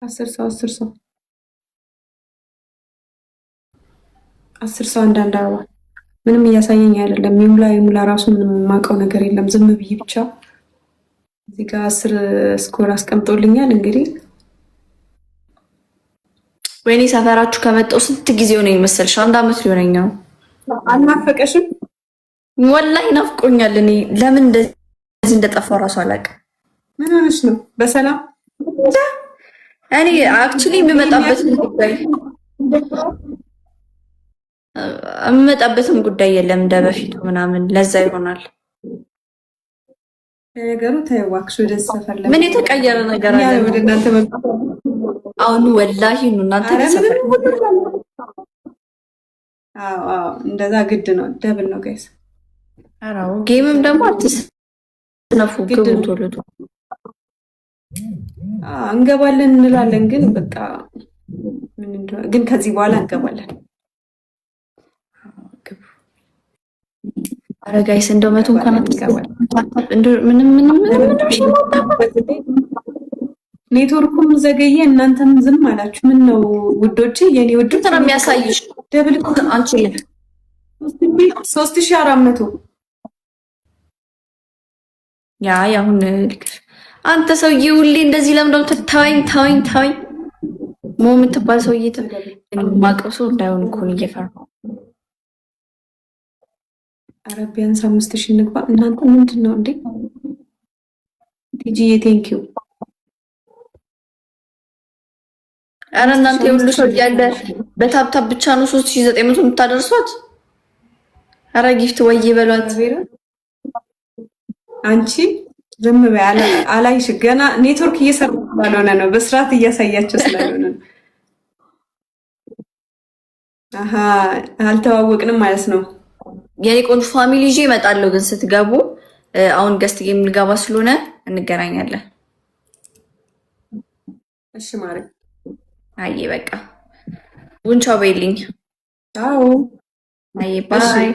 10 ሰው፣ 10 ሰው፣ 10 ሰው፣ አንዳንድ አበባ። ምንም እያሳየኝ አይደለም። ይሙላ ይሙላ ራሱ ምንም የማውቀው ነገር የለም። ዝም ብዬ ብቻ እዚህ ጋር 10 score አስቀምጦልኛል። እንግዲህ ወይኔ ሰፈራችሁ ከመጣሁ ስንት ጊዜ ሆነኝ መሰልሽ? አንድ አመት ሊሆነኝ ነው። አልናፈቀሽም? ወላሂ ናፍቆኛል። እኔ ለምን እንደዚህ እንደጠፋው እራሱ አላውቅም። ምን ሆነሽ ነው? በሰላም? እኔ actually የምመጣበትም ጉዳይ የለም እንደ በፊቱ ምናምን፣ ለዛ ይሆናል። ነገሩ ተይው እባክሽ፣ ወደ ሰፈር ምን የተቀየረ ነገር አለ? ወደ እናንተ መምጣት አሁን ወላሂ ነው እናንተ ሰፈር። አዎ አዎ፣ እንደዛ ግድ ነው። Double ነው guys። አራው game ም ደግሞ አትስነፉ፣ ግቡ ቶሎ ቶሎ። እንገባለን እንላለን፣ ግን በቃ ምን እንደሆነ ግን ከዚህ በኋላ እንገባለን። ኧረ guys እንደው 100 እንኳን ምንም ምንም ምንም ኔትወርኩም ዘገየ፣ እናንተም ዝም አላችሁ። ምን ነው ውዶቼ፣ የኔ ውዶች ነው የሚያሳይሽ። Double አንቺ 3400። ያ ያሁን አንተ ሰውዬ ሁሌ እንደዚህ ለምደው ተወኝ ተወኝ ተወኝ። ሞ የምትባል ሰውዬ የማውቀው ሰው እንዳይሆን እኮ ነው እየፈራሁ። ኧረ ቢያንስ 5000 እንግባ። እናንተ ምንድን ነው እንዴ? ቲጂዬ thank you። ኧረ እናንተ የሁሉ ሰው እያለ በ tap tap ብቻ ነው 3900 የምታደርሷት? ኧረ gift ወይ በሏት። አንቺ ዝም በይ አላይሽ። ገና ኔትወርክ እየሰራ ስላልሆነ ነው፣ በስርዓት እያሳያቸው ስላልሆነ ነው። አሀ አልተዋወቅንም ማለት ነው። የኔ ቆንጆ family ይዤ እመጣለሁ፣ ግን ስትገቡ አሁን guest game ልገባ ስለሆነ እንገናኛለን። እሺ ማሪ። አይ በቃ ቡንቻው በይልኝ። አዎ አይ bye።